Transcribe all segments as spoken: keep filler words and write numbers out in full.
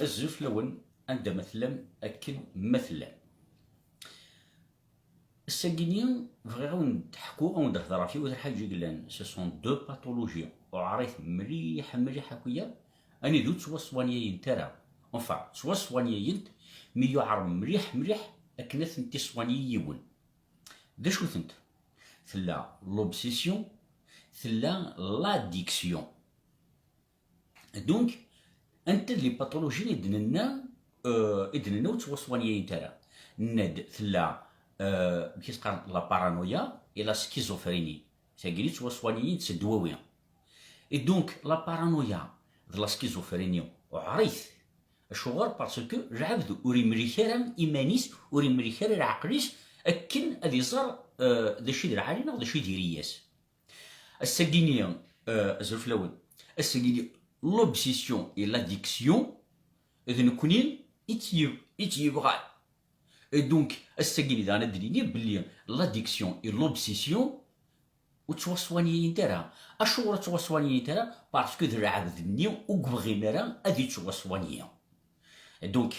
Azul fell-awen, anda ma tellam, akken ma tellam. Ass-agi-ni bɣiɣ ad wen-d-ḥkuɣ, ad wen-d-hedreɣ ɣef yiwet n lḥaǧa i yellan, ce sont deux pathologies, uɛrit mliḥ mliḥ akk-ya, anida ur ttwaṣwanyayent ara. Enfin, ttwaṣwanyayent, mi yuɛer mliḥ mliḥ akken ad tent-iṣwanyi yiwen. D acu-tent? Tella l'obsession, tella l'addiction. Donc, anta d les pathologies i d-nenna, euh, i d-nenna ur ttwaṣwanyayent ara? Nenna-d tella, euh, amek i s-qqaren, la paranoïa et la schizophrénie. Tagi i ttwaṣwanyayent s ddwawi. Et donc, la paranoïa d la schizophrénie, uɛrit. Acuɣer? Parce que lɛebd ur imlik ara iman-is, ur imlik ara lɛeql-is akken ad iẓer, euh, d acu i d lɛali neɣ d acu i d iriyas. Ass-agi-ni, euh, azul fell-awen. Ass-agi-ni, l'obsession et l'addiction, d nekkni i tt-yeb-, i tt-yebɣan. Et donc, ass-agi-ni daɣen ad d-nini belli l'addiction et l'obsession ur ttwaṣwanyayent ara. Acuɣer ur ttwaṣwanyayent ara? Parce que d lɛebd-nni ur yebɣin ara ad yettwaṣwanyi. Et donc,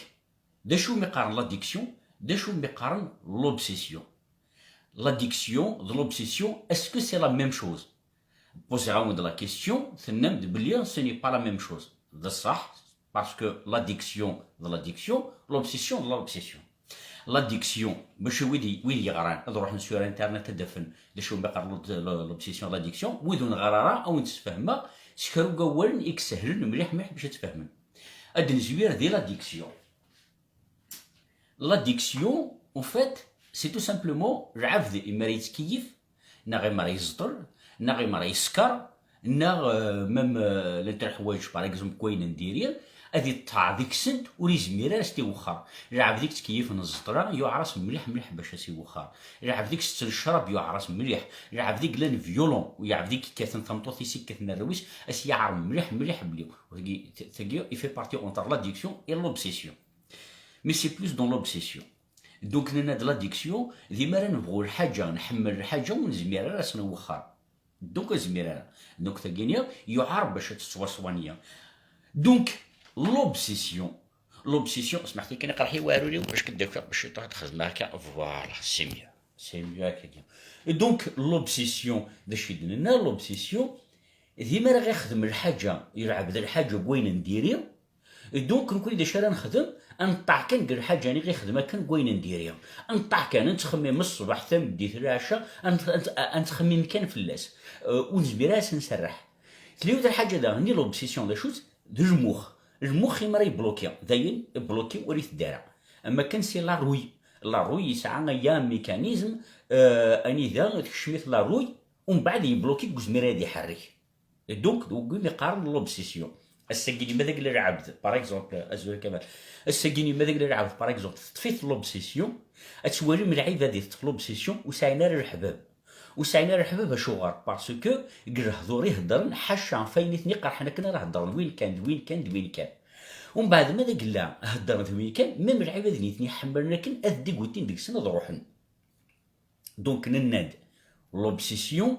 d acu umi qqaren l'addiction? D acu umi qqaren l'obsession? L'addiction d l'obsession, est-ce que c'est la même chose? Poser-awen-d la question, tennam-d belli ce n'est pas la même chose. D ṣṣeḥ, parce que l'addiction d l'addiction, l'obsession d l'obsession. L'addiction, mačči wid i, wid yeɣran, ad ruḥen sur internet ad d-afen d acu umi qqaren l'obsession d l'addiction, wid ur neɣri ara, ad wen-d-sfehmeɣ s kra n wawalen i isehlen mliḥ mliḥ bac ad tfehmen. Ad nezwir di l'addiction. L'addiction, en fait, c'est tout simplement lɛebd imi ara yettkeyyif, neɣ imi ara yeẓṭel, neɣ imi ara yeskeṛ, neɣ, euh, même, euh, llant leḥwayeǧ, par exemple, deg wayen n diri, ad iṭṭeɛ deg-sent, ur izmir ara ad s-iwexxer. Lɛebd i yettkeyyif n ẓṭla, yuɛer-as mliḥ mliḥ bac ad s-iwexxer. Lɛebd i isetten ccrab, yuɛer-as mliḥ. Lɛebd i yellan violent, lɛebd i yekkaten tameṭṭut-is, yekkaten arraw-is, ad s-yaɛer mliḥ mliḥ belli. Tagi, tagi, il fait partie entre l'addiction et l'obsession. Mais c'est plus dans l'obsession. Donc, nenna-d l'addiction, d imi ara nebɣu lḥaǧa, nḥemmel lḥaǧa, ur nezmir ara ad s-nwexxer. Donc, ur nezmir ara. Donc, tagi-nni, yuɛer bac ad tettwaṣwanyi. Donc, l'obsession. L'obsession, smeḥ-iyi kan, iqerḥ-iyi weɛrur-iw, bac ad d-akeɣ, bac ad t-xedmeɣ akka, voilà, c'est mieux. C'est mieux akka. Et donc, l'obsession, d acu i d-nenna, l'obsession, d imi ara ɣ-ixdem lḥaǧa, ilɛeb d lḥaǧa n wayen n diri, Et donc, nekkni d acu ara nexdem? Ad neṭṭeɛ kan deg lḥaǧa-nni i ixdem akken deg wayen n diri. Ad neṭṭeɛ kan, ad nettxemmim ṣṣbeḥ, tameddit, lɛecca, ad net-, ad net-, ad nettxemmim kan fell-as. Euh, ur nezmir ara ad s-nserreḥ. Tella yiwet n lḥaǧa daɣen, l'obsession, d acu-tt? D lmux. Lmux imi ara yebloki, dayen, ibloki ur iteddu ara. Am akken c'est la rouille. La rouille yesɛa aya mécanisme, euh, anida tekcem-it la rouille, umbeɛd yebloki deg uzmir ad iḥerrek. Et donc, d wigi i qqaren l'obsession. Ass-agi-ni ma d agla lɛebd, par exemple, azul a Kamal. Ass-agi-ni ma d agla lɛebd, par exemple, teṭṭef-it l'obsession, ad twalim lɛibad i teṭṭef l'obsession, ur sɛin ara leḥbab. Ur sɛin ara leḥbab acuɣer? Parce que deg lehdur i heddren, ḥaca ɣef wayen i ten-iqerḥen akken ara heddren, d win kan, d win kan, d win kan. Umbeɛd ma d agla heddren d win kan, même lɛibad-nni i ten-iḥemmlen akken, ad d-iggutin deg-sen ad ruḥen. Donc, nenna-d, l'obsession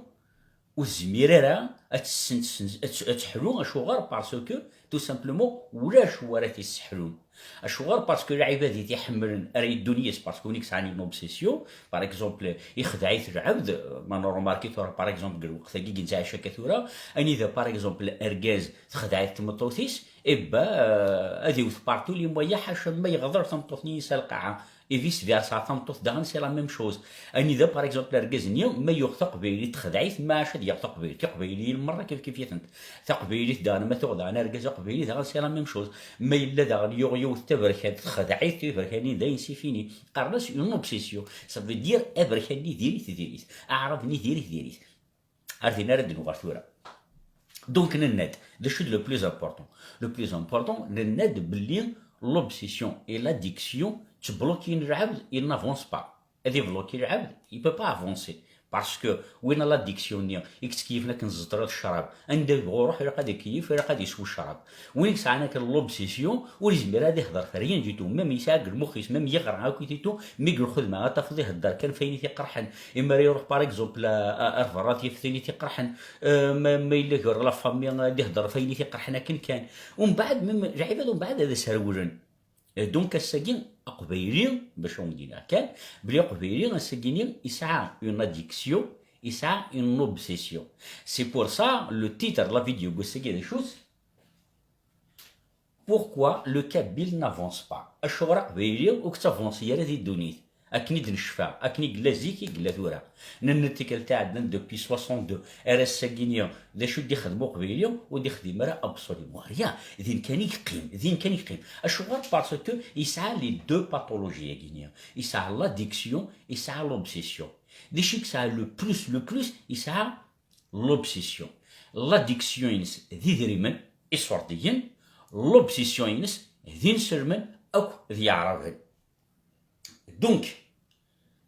ur tezmir ara ad tessen, tessen, ad t-, ad teḥlu, acuɣer? Parce que, tout simplement, ulac wara t-isseḥlun. Acuɣer? Parce que lɛibad i t-iḥemmlen ara yeddun yis, parce que win i yesɛan une obsession, par exemple, ixdeɛ-it lɛebd, ma nrumarki tura, par exemple, deg lweqt-agi i nettɛic akka tura, anida, par exemple, argaz texdeɛ-it tmeṭṭut-is, eh ben, euh, ad iwet par tous les moyens, ḥaca ma yeɣder tameṭṭut-nni-ines ar lqaɛa. Et vice versa, tameṭṭut daɣen c'est la même chose. Anida, par exemple, argaz-nni, ma yuɣ taqbaylit texdeɛ-it, ma ɛac ad yaɣ taqbaylit. Tiqbayliyin merra kif kif-itent. Taqbaylit daɣen, ma tuɣ daɣen argaz aqbayli, daɣen c'est la même chose. Ma yella daɣen yuɣ yiwet taberkant, texdeɛ-it, tiberkanin dayen c'est fini. Qqaren-as une obsession. Ça veut dire aberkan-nni diri-t, diri-t. Aɛrab-nni diri-t, diri-t. Ar din ara d-nuɣal tura. Donc, nenna-d, d acu d le plus important? Le plus important, nenna-d belli l'obsession et l'addiction ttblokin lɛebd, il n'avance pas. ad ibloki lɛebd, il peut pas avancer. Parce que win a l'addiction-nni i yettkeyyfen akken ẓẓeṭra d ccrab, anda yebɣu iruḥ ilaq ad ikeyyef, ilaq ad yeswu ccrab. Win i yesɛan akken l'obsession, ur yezmir ad ihder f rien du tout. Même yesɛa deg lmux-is, même yeɣra akk et tout, mi deg lxedma ad tafeḍ ihedder kan f ayen i t-iqerḥen. Imi ara iruḥ par exemple a- a- ar berra ad yaf tin i t-iqerḥen. Euh, ma, ma yella gar la famille ad ihder f ayen i t-iqerḥen akken kan. Umbeɛd même lɛibad umbeɛd ad as-rewlen. Donc ass-agi aqbayli, bac ad wen-d-iniɣ kan belli aqbayli ass-agi-nni yesɛa une addiction, yesɛa une obsession. C'est pour ça le titre n la vidéo n wass-agi d acu-t? Pourquoi le kabyle n'avance pas? Acuɣer aqbayli ur yettavansi ara di ddunit? Akken i d-necfa, akken i yella zik i yella tura. Nenna tikkelt iɛeddan depuis soixante-deux ar ass-agi-nni, d acu i d-ixdem uqbayli? Ur d-ixdim ara absolument rien. Din kan i yeqqim, din kan i yeqqim. Acuɣer? Parce que yesɛa les deux pathologies-agi-nni. Yesɛa l'addiction, yesɛa l'obsession. D acu i yesɛa le plus, le plus? Yesɛa l'obsession. L'addiction-ines d idrimen iṣurdiyen, l'obsession-ines d inselmen akk d yeɛraben. Donc,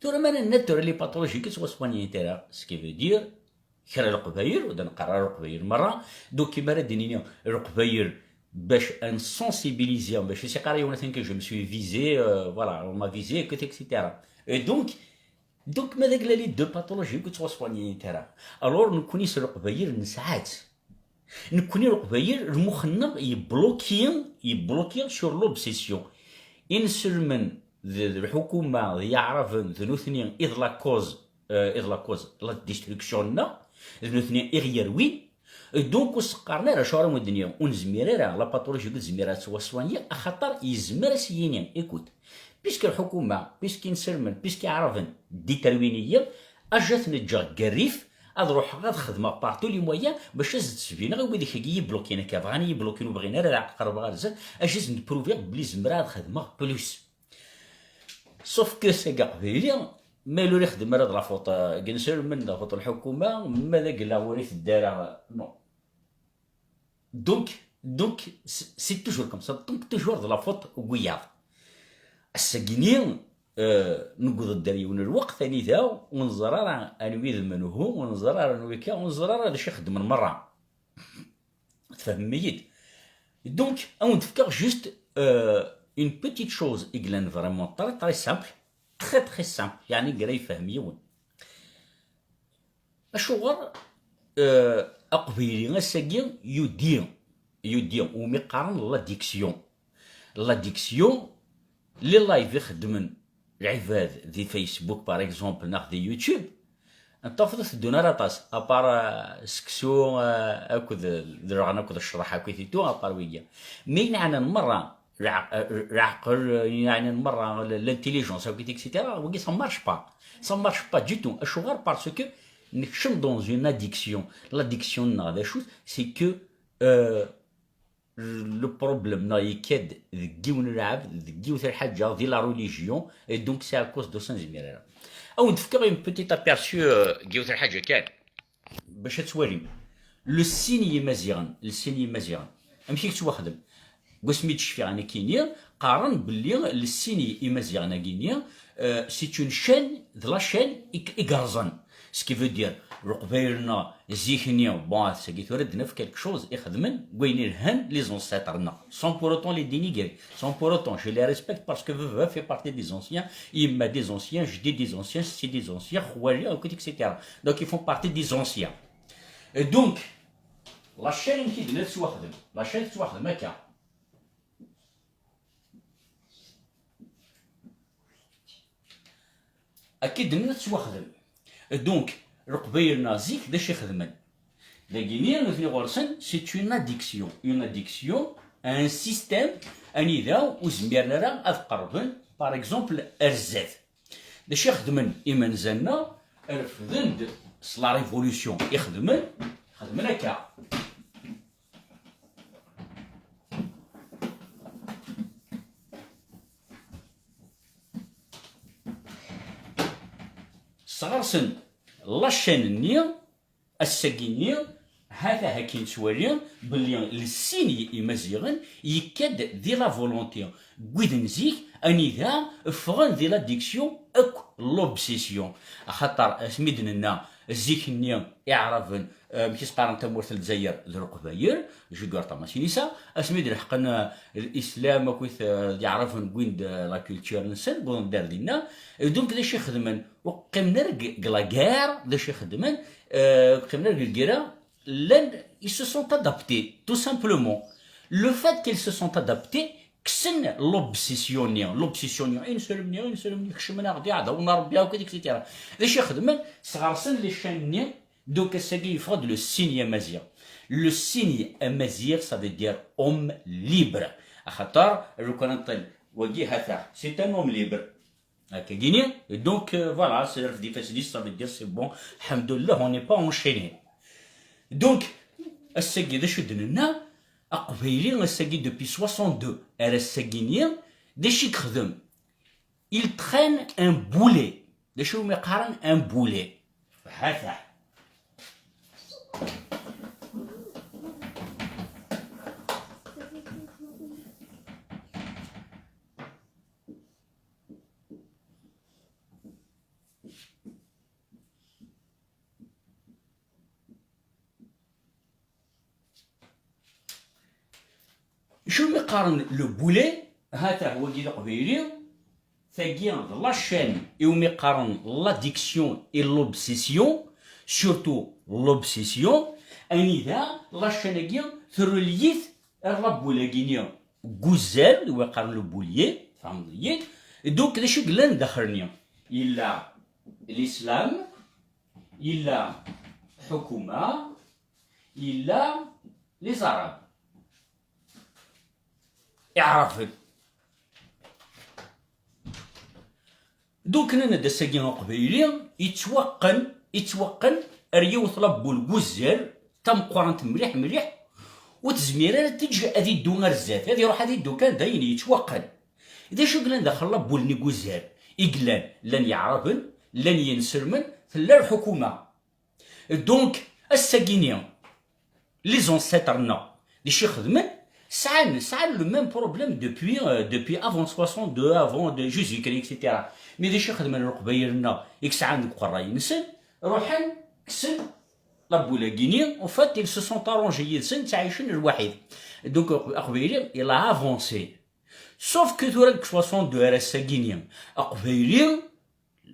tura ma nenna tura les pathologies ur ttwasoignent ara, ce qui veut dire kra leqbayel, ur d-neqqar ara leqbayel merra, donc imi ara d-nini leqbayel bac ad nsensibiliser, bac i s-iqqar yiwen atan que je me suis visé, euh, voilà, on m'a visé, et cetera. Et donc, donc ma d agla les deux pathologies ur ttwasoignent ara. Alors nekkni s leqbayel nesɛa-tt. Nekkni leqbayel lmux-nneɣ yebloki, yebloki sur l'obsession. Inselmen d d lḥukuma d yeɛraben d nutni i d la cause, euh, i d la cause la destruction-nneɣ, d nutni i ɣ-yerwin. Donc ur s-qqaren ara acu ara wen-d-nniɣ, ur nezmir ara, la pathologie ur tezmir ad tettwasoigner, axaṭer yezmer ad s-yini, écoute, puisque lḥukuma, puisque inselmen, puisque iɛraben, déterwin-iyi, acu ad ten-ǧǧeɣ deg rrif, ad ruḥeɣ ad xedmeɣ par tous les moyens bac ad s-d-sbineɣ i widak-agi iyi-blokin akka, bɣan iyi-blokin ur bɣin ara ad qerbeɣ ar zdat, acu ad sen-d-prouviɣ belli zemreɣ ad xedmeɣ plus. Sauf que seg aqbayli, ma yella ur ixdem ara d la faute, euh, n inselmen, d la faute n lḥukuma, ma d agla ur iteddu ara, non. Donc, donc, c'est c'est toujours comme ça, donc toujours de la faute n wiyaḍ. Ass-agi-nni, euh, newweḍ-d ar yiwen n lweqt anida ur neẓri ara anwi d menhu, ur neẓri ara anwi akka, ur neẓri ara d acu i xeddmen merra. Tfehmem-iyi-d? Donc, ad wen-d-fkeɣ juste, euh, une petite chose i yellan vraiment très, très simple, très, très simple, yeɛni gar yefhem yiwen. Acuɣer, euh, aqbayli ass-agi yudi, yudi, umi qqaren l'addiction. L'addiction, les lives i xeddmen lɛibad di Facebook, par exemple, neɣ di YouTube, tafeḍ ur teddun ara aṭas, à part, euh, seksu, euh, akked d leɣna akked ccḍeḥ akked et tout, à part wigi. Mais yeɛnan merra, leɛq-, euh, leɛqel, euh, yeɛnan merra, l-, l'intelligence, akked et cetera, wigi, ça marche pas. Ça marche pas du tout. Acuɣer? Parce que nekcem dans une addiction. L'addiction-nneɣ d acu-t? C'est que, euh, le problème neɣ yekka-d deg yiwen n lɛebd, deg yiwet n lḥaǧa, di la religion, et donc c'est à cause de ça nezmir ara. Ad wen-d-fkeɣ un petit aperçu, euh, deg yiwet n lḥaǧa kan, bac ad twalim. Le signe n Yimaziɣen, le signe n Yimaziɣen. Amek i yettwaxdem? Deg wasmi i d-cfiɣ nekkini, qqaren belli le signe n Yimaziɣen-agi-ni, euh, c'est une chaîne, d la chaîne i, i yerẓen. Ce qui veut dire, Leqbayel-nneɣ zik-nni, bon, ass-agi tura ad d-naf quelque chose i xedmen, deg wayen ilhan les ancêtres-nneɣ. Sans pour autant les dénigrer, sans pour autant, je les respecte parce que baba fait partie des anciens, yemma des anciens, jeddi des anciens, setti des anciens, xwali, akked, et cetera. Donc ils font partie des anciens. Et donc, la chaîne amek i d-nna tettwaxdem, la chaîne tettwaxdem akka. Akka i d-nna tettwaxdem. Donc, Leqbayel-nneɣ zik d acu i xedmen? Dagini, nutni ɣur-sen, c'est une addiction. Une addiction à un système anida ur zmiren ara ad qerben, par exemple, ar zdat. D acu i xedmen imenza-nneɣ? Refden-d s la révolution i xedmen, xedmen akka. Sɣersen la chaîne-nni, ass-agi-nni, ha-t-a akken nettwali belli le signe n Yimaziɣen yekka-d di la volonté n wid n zik Anida ffɣen di l'addiction akk l'obsession. Axaṭer asmi d-nenna zik-nni Iɛraben, eh, amek i s-qqaren tamurt n Lezzayer d Leqbayel, Jugar Tamasinisa, asmi d-leḥqen, eh, Lislam akkit, eh, d Iɛraben wwin-d, eh, la culture-nsen, wwḍen-d ar dinna. Et donc d acu i xedmen? Ur qqimen ara deg, deg la guerre, d acu i xedmen? Eh, ur qqimen ara deg lgirra, llan, ils se sont adaptés, tout simplement. Le fait qu'ils se sont adaptés, kksen l'obsession-nni, l'obsession-nni, inselmen-nni, inselmen-nni, kecmen-aɣ-d iɛdawen n Rebbi akk, et cetera. D acu i xedmen? Sɣersen les chaînes-nni, donc ass-agi yeffeɣ-d le signe amaziɣ. Le signe amaziɣ, ça veut dire homme libre. Axaṭer, lukan nṭel, wagi, ha-t-a, c'est un homme libre. Akkagini, et donc, euh, voilà, c'est le défaciliste, ça veut dire c'est bon, alhamdoulilah, on n'est pas enchaîné. Donc, ass-agi, d acu d-nenna, aqbayli, ass-agi, depuis soixante-deux, ar ass-agi-nni, d acu i yexdem? Il traîne un boulet. D acu umi qqaren un boulet? Ha-t-a. Acu umi qqaren le boulet? Ha-t-a wagi d aqbayli. Tagi d la chaîne iwumi qqaren l'addiction et l'obsession, surtout l'obsession. Anida la chaîne-agi terrel-it ar la boule-agi-nni n wuzzal, iwumi qqaren le boulier, tfehmeḍ-iyi? Donc d acu i yellan daxel-nni? Yella l'islam, yella lḥukuma, yella les arabes. Iɛraben. Donc nnan-d ass-agi aqbayli yettwaqqen, yettwaqqen ar yiwet la boule n wuzzal tameqqrant mliḥ mliḥ, ur tezmir ara ad teǧǧ ad iddu ar zdat, ad iruḥ ad iddu kan dayen yettwaqqen. D acu i yellan daxel la boule-nni n wuzzal? I yellan, llan Iɛraben, llan yinselmen, tella lḥukuma. Donc, ass-agi-nni, les ancêtres-nneɣ, d acu i xedmen? Sɛan, sɛan le même problème depuis, euh, depuis avant soixante-deux, avant de Jésus-Christ, et cetera. Mais d acu i xedmen Leqbayel-nneɣ i yesɛan deg uqerray-nsen? Ruḥen, kksen la boule-agi-nni, en fait, ils se sont arrangés yid-sen, ttɛicen lwaḥid. Donc, Aqbayli, il a avancé. Sauf que tura deg soixante-deux ar ass-agi-nni, Aqbayli,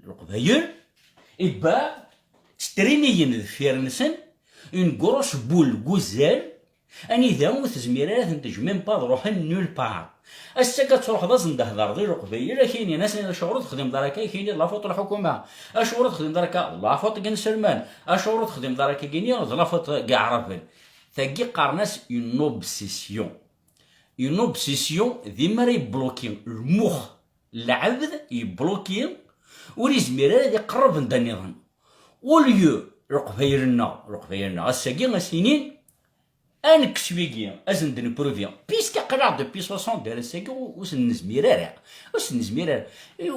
Leqbayel, ibba, ttriniyen deffir-nsen, une grosse boule n wuzzal, anida ur tezmir ara ad ten-teǧǧ, même pas ad ruḥen nulle part. Ass-agi ad truḥeḍ ad sen-d-thedreḍ i Leqbayel, ad k-inin, ad sen-iniḍ acuɣer ur texdimeḍ ara akka, ad k-inin d la faute n lḥukuma, acuɣer ur texdimeḍ ara akka, d la faute n yinselmen, acuɣer ur texdimeḍ ara akka, ad k-inin d la faute n Yiɛraben. Tagi qqaren-as une obsession. Une obsession, d imi ara yebluki lmux n lɛebd, yebluki, ur yezmir ara ad iqerreb anda nniḍen. Au lieu, Leqbayel-nneɣ, Leqbayel-nneɣ, ass-agi, ad s-inin, ad nekkes wigi, ad sen-d-nepruvi, puisque aql-aɣ depuis soixante ar ass-agi, ur, ur sen-nezmir ara, ur sen-nezmir ara.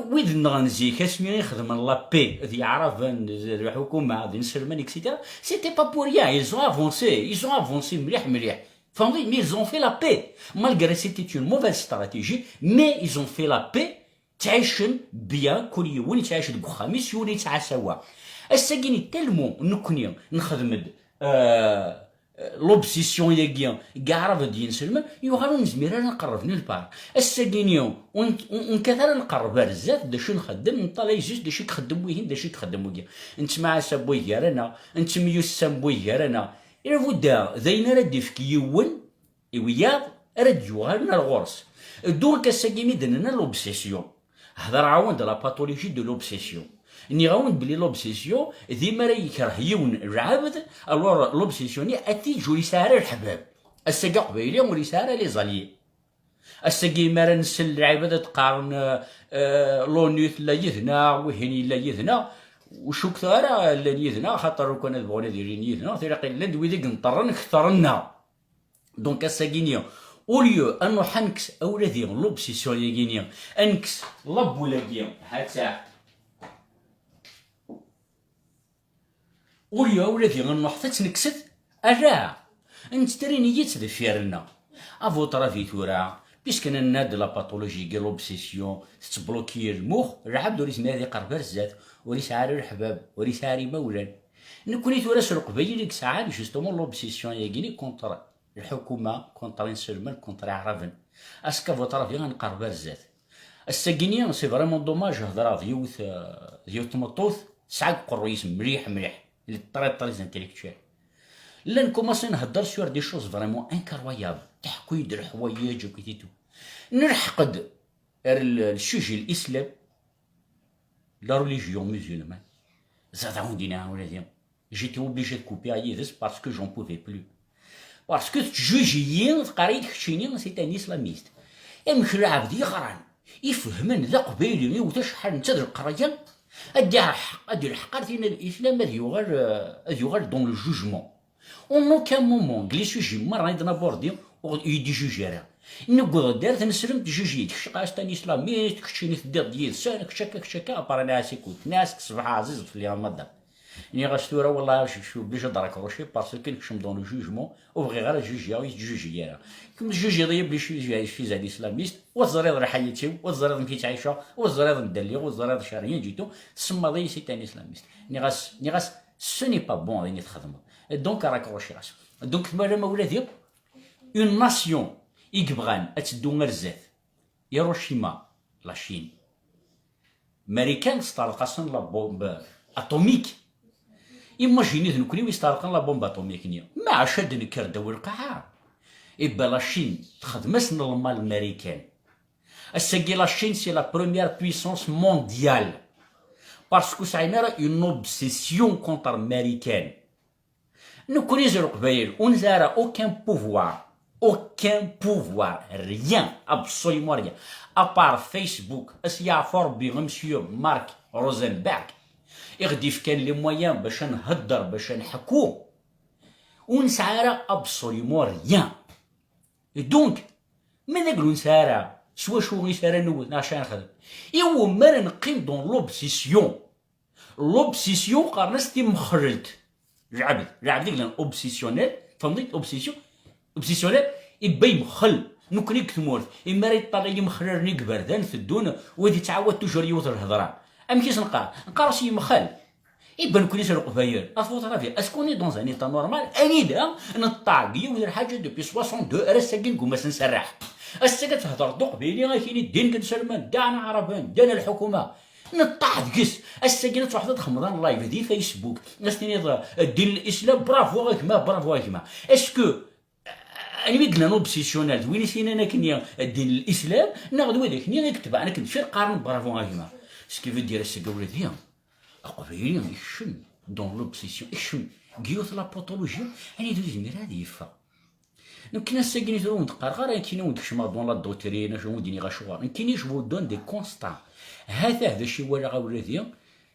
Wid nneɣen zik, asmi i xedmen la paix, d Yiɛraben, d, d lḥukuma, d inselmen, et cetera, c'était pas pour rien, ils ont avancé, ils ont avancé mliḥ, mliḥ. Tfehmeḍ? Mais ils ont fait la paix. Malgré c'était une mauvaise stratégie, mais ils ont fait la paix. Ttɛicen bien, kul yiwen yettɛic deg uxxam-is, yiwen yettɛassa wa. Ass-agi-ni, tellement nekkni nexdem-d, euh, l'obsession-yagi n Yiɛraben d yinselmen, yuɣal ur nezmir ara ad nqerreb nulle part. Ass-agi-ni, ur n-, ur nekkat ara nqerreb ar zdat, d acu nxeddem, neṭṭalay zus d acu i ixeddem wihin, d acu i ixeddem wigi. Nettemɛassab way gar-aneɣ, nettemyussam way gar-aneɣ. Ilabudda d ayen ara d-ifk yiwen i wiyaḍ ara d-yuɣalen ar ɣur-s. Donc, ass-agi mi d-nenna l'obsession, hder-awen-d la pathologie de l'obsession. Nniɣ-awen-d belli l'obsession, d imi ara yekreh yiwen lɛebd, alors l'obsession-nni ad t-yeǧǧ ur yesɛi ara leḥbab. Ass-agi aqbayli ur yesɛi ara les alliés. Ass-agi mi ara nsel lɛibad ad qqaren, euh, euh, l'ONU tella yid-neɣ, wihin yella yid-neɣ, ur cukkeɣ ara llan yid-neɣ, axaṭer lukan ad bɣun ad ilin yid-neɣ, tilaq llan-d wid i ineṭṭren kter-nneɣ. Donc ass-agi-ni, au lieu ad nruḥ ad nekkes awladi l'obsession-yagi-ni, ad nekkes la boule-agi, ha-tt-a. Au lieu awladi ad nruḥ ad tt-nekkset, ala, nettrin-iyi-tt deffir-nneɣ. À votre avis tura, Puisque nenna-d la pathologie-agi, l'obsession, tettbloki lmux, lɛebd ur yezmir ad iqerreb ar zdat, ur yesɛi ara leḥbab, ur yesɛi ara imawlan. Nekkni tura s leqbayel i yesɛan justement l'obsession-agi contre lḥukuma, contre inselmen, contre iɛraben. Ass-a, à votre avis, ad nqerreb ar zdat. Ass-agi-ni, c'est vraiment dommage, hedreɣ d yiwet, euh, d yiwet tmeṭṭut, tesɛa deg uqerruy-is mliḥ, mliḥ, elle est très, très intellectuelle. Llan commencé nhedder sur des choses vraiment incroyables. Teḥku-yi-d leḥwayeǧ akked et tout. Nlḥeq-d ar l-, le sujet l'islam, la religion musulmane. Ẓriɣ daɣen din ula d j'étais obligé de couper yid-s parce que j'en pouvais plus. Parce que tettjuj-iyi, teqqar-iyi-d keččini c'est un islamiste. Amek lɛebd yeɣran, ifehmen d aqbayli, iwet acḥal netta d leqraya, ad d-ireḥ-, ad d-ilḥeq ar tin l'islam ad yuɣal, euh, ad yuɣal dans le jugement. En aucun moment, deg les sujets merra i d-nabordé, ur iyi-d-ijuj ara. Newweḍ-d ar tneslemt, tjuj-iyi-d, kečč qas un islamiste, keččini teddiḍ-d yid-sen, kečč akka, kečč akka, après nniɣ-as écoute, nniɣ-as ṣṣbeḥ ɛzizet fell-i a madame. Nniɣ-as tura, wallah, je, je suis obligé de raccrocher parce que nekcem dans le jugement, ur bɣiɣ ara ad jujiɣ, ur yi-tettjujiy ara. Kemm tjujiḍ-iyi belli je suis, je suis un islamiste, ur teẓriḍ lḥayat-iw, ur teẓriḍ amek i ttɛiceɣ, ur teẓriḍ anda lliɣ, ur teẓriḍ rien du tout, tsemmaḍ-iyi c'est un islamiste. Nniɣ-as, nniɣ-as, ce n'est pas bon ayen i txedmeḍ. Donc, raccrochiɣ-as. Donc, twalam a wladi, une nation i yebɣan ad teddu ar zdat, Hiroshima, la Chine. Marikan tesṭerḍeq-asen la bombe atomique. Imagini d nekkni wi yesṭerḍqen la bombe atomique-nni. Maɛac ad d-nekker ddaw lqaɛa. Iba la Chine texdem-asen lmal Marikan. Ass-agi la Chine c'est la première puissance mondiale. Parce que ur sɛin ara une obsession contre Marikan. Nekkni zi Leqbayel, ur nesɛi ara aucun pouvoir, aucun pouvoir, rien, absolument rien, à part Facebook, ad s-yeɛfu Rebbi, monsieur Mark Rosenberg, i ɣ-d-ifkan les moyens bac ad nhedder, bac ad nḥekku, ur nesɛi ara absolument rien. Et donc, ma d aglu ur nesɛi ara, s wacu i s ara newwet, neɣ acu ara nexdem? Iwumi ara neqqim dans l'obsession? L'obsession qqaren-as timexlelt. Lɛebd, lɛebd i yellan obsessionnel, tfehmeḍ-it? Obsession, obsessionnel, iba yemxel. Nekkni deg tmurt, imi ara yeṭṭalay imexlalen i iberdan teddun, wa d yettɛawad toujours yiwet lhedra. Amek i s-neqqar? Neqqar-as yemxel. Iba nekkni s Leqbayel, à votre avis, est-ce qu'on est dans un état normal? Anida neṭṭeɛ deg yiwet lḥaǧa depuis soixante-deux ar ass-agi negguma ad s-nserreḥ? Ass-agi ad thedreḍ d uqbayli, ad k-yini ddin-k n Salman, ddan Aɛraben, ddan lḥukuma. Neṭṭeɛ deg-s. Ass-agi ad truḥeḍ ad txedmeḍ un live di Facebook, ad s-tiniḍ, eh, ddin n Lislam, bravo a gma, bravo a gma. Est-ce que, eh, anwa i yellan obsessionnel, d win i s-yennan akkenni, eh, ddin n Lislam, neɣ d wid akkenni i yetebɛen akken d kra qqaren bravo a gma? Ce qui veut dire, ass-agi a wladi, aqbayli ikcem dans l'obsession, ikcem deg yiwet la pathologie, anida ur yezmir ad yeffeɣ. Nekkini ass-agi tura ur wen-d-qqareɣ ara, nekkini ur wen-d-kecmeɣ dans la doctrine, acu ur wen-d-iniɣ acuɣer. Nekkini je vous donne des constats. Hatah d acu i walaɣ a wladi,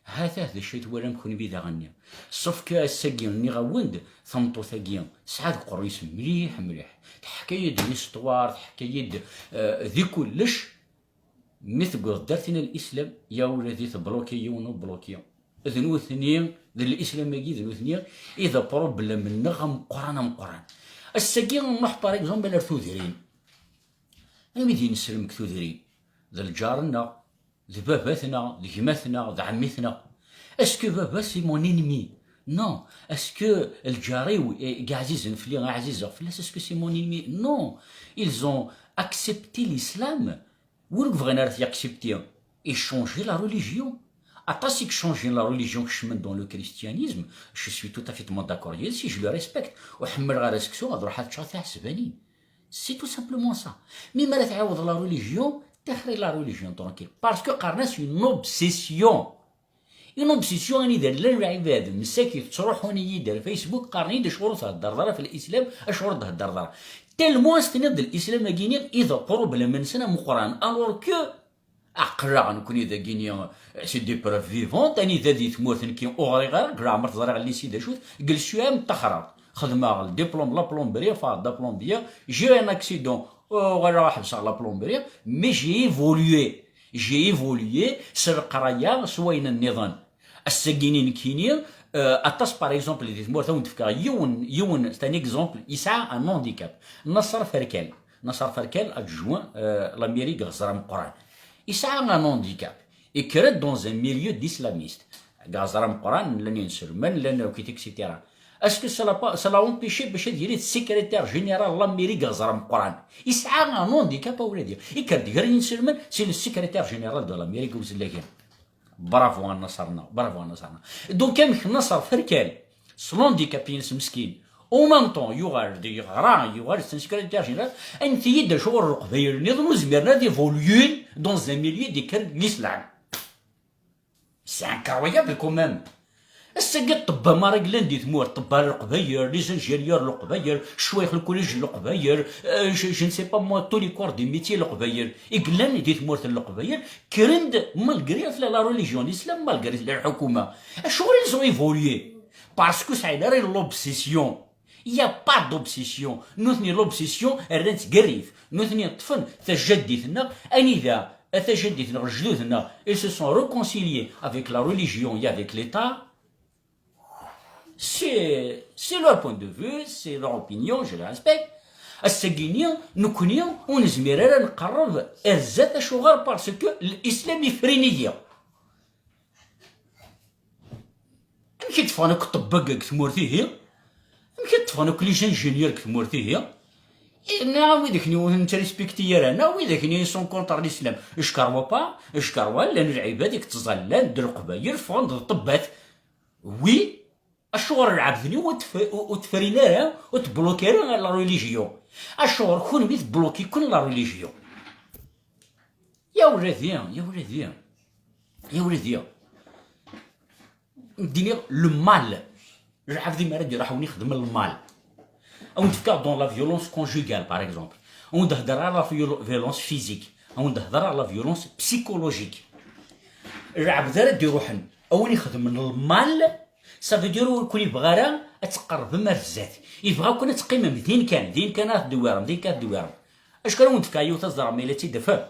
hatah d acu i twalam kenwi daɣenni. Sauf que ass-agi nniɣ-awen-d, tameṭṭut-agi tesɛa deg uqerruy-is mliḥ, mliḥ. Teḥka-yi-d l'histoire, teḥka-yi-d, euh, di kullec. Mi tewweḍ-d ar tin n Lislam, ya wladi tebloki yiwen ubloki. D nutni, d Lislam-agi, d nutni i d aproblem-nneɣ ameqqran, ameqqran. Ass-agi nruḥ, par exemple, ar tudrin. Anwa i d-ineslem deg tudrin? D lǧar-nneɣ, d baba-tneɣ, d gma-tneɣ, d ɛemmi-tneɣ. Est-ce que baba c'est mon ennemi? Non. Est-ce que lǧar-iw, eh, i ɛzizen fell-i, i ɛzizeɣ fell-as, est-ce que c'est mon ennemi? Non. Ils ont accepté l'islam. Win ur bɣin ara ad t-yakcepti, icanji la religion. Aṭas i icanjin la religion, kecmen dans le christianisme, je suis tout à fait d'accord yid-s, je le respecte. Ur ḥemmleɣ ara seksu, ad ruḥeɣ ad ččeɣ tiɛesbanin. C'est tout simplement ça. Mi ara tɛiwed la religion, tixri la religion tranquille. Parce que qqaren-as une obsession. Une obsession anida llan lɛibad, msakit, ttruḥun-iyi-d ar Facebook, qqaren-iyi-d acuɣer ur theddreḍ ara f l'islam, acuɣer ur d-theddreḍ ara. Tellement as-tiniḍ d l'islam-agi-ni i d aproblem-nsen ameqqran, alors que aql-aɣ nekkni dagini, c'est des preuves vivantes, anida di tmurt nekki ur ɣriɣ ara, deg leɛmer teẓriɣ lisi d acu-t, deg l'E S U M ttaxreɣ. Xedmeɣ le diplôme la plomberie, faqeɣ-d la plomberie, j'ai un accident, uɣaleɣ ḥebseɣ la plomberie, mais j'ai évolué. J'ai évolué s leqraya, s wayen nniḍen. Ass-agi-ni nekkini, euh, aṭas, par exemple, di tmurt, ad wen-d-fkeɣ yiwen, yiwen, c'est un exemple, yesɛa un handicap. Naṣer Ferkal. Nasser Ferkal, adjoint, euh, la mairie deg Ɣeẓra Meqqran. Yesɛa un handicap. Yekker-d dans un milieu d'islamiste. Deg Ɣeẓra Meqqran, llan inselmen, llan akk, et cetera. Est-ce que ça l'a pas, ça l'a empêché bac ad yili d secrétaire général la mairie deg Ɣeẓra Meqqran? Yesɛa un handicap, a wladi. Yekker-d gar yinselmen, c'est le secrétaire général de la mairie deg Uzellagan. Bravo a Nasser-nneɣ, bravo a Nasser-nneɣ. Donc, amek Nasser Ferkal, s l'handicap-ines meskin, en même temps, yuɣal-d yeɣra, yuɣal-d d secrétaire général, anef-iyi-d acuɣer Leqbayel-nniḍen ur zmiren ad évoluer dans un milieu d-yekker l'islam. C'est incroyable quand même. Ass-agi ṭṭebba mara yellan di tmurt, ṭṭebba n Leqbayel, les ingénieurs n Leqbayel, ccwayx n lkuliǧ n Leqbayel, euh, je, je ne sais pas moi, tous les corps de métier n Leqbayel, i yellan di tmurt n Leqbayel, kkren-d malgré la, la religion, l'islam, malgré lḥukuma. Acuɣer ils ont évolué? Parce que sɛin ara l'obsession. Il n'y a pas d'obsession. Nutni l'obsession, rran-tt gar rrif. Nutni ṭṭfen tajaddit-nneɣ, anida a tajaddit-nneɣ, lejdud-nneɣ, ils se sont réconciliés avec la religion et avec l'État. C'est, c'est leur point de vue, c'est leur opinion, je le respecte. Ass-agi-nni, nekkni ur nezmir ara ad nqerreb ar zdat, acuɣer? Parce que l'islam ifrin-iyi. Amek i d-ffɣen akk ṭṭebba deg tmurt ihi? Amek i d-ffɣen akk les ingénieurs deg tmurt ihi? Yerna wid akni ur nettrespekti ara, na wid akni sont contre l'islam. Je crois pas, je crois pas, llan lɛibad i yettẓallan d Leqbayel, ffɣen-d d ṭṭebbat. Oui, acuɣer lɛebd-nni ur tf-, ur, ur tefrin ara, ur tebloki ara la religion? Acuɣer kunwi tebloki-ken la religion? Ya wladi, ya wladi, ya wladi. Dini le mal. Lɛebd mi ara d-iruḥ a wen-ixdem le mal. A wen-d-fkeɣ dans la violence conjugale, par exemple. A wen-d-hedreɣ la viol-, violence physique. A wen-d-hedreɣ la violence psychologique. Lɛebd ara d-iruḥen a wen-ixdem le mal, ça veut dire ur ken-ibɣa ara ad tqerrbem ar zdat. Ibɣa-ken ad teqqimem din kan, din kan ad tdewwirem, din kan ad tdewwirem. Acku ara wen-d-fkeɣ yiwet ad ẓrem ma yella d tideffer.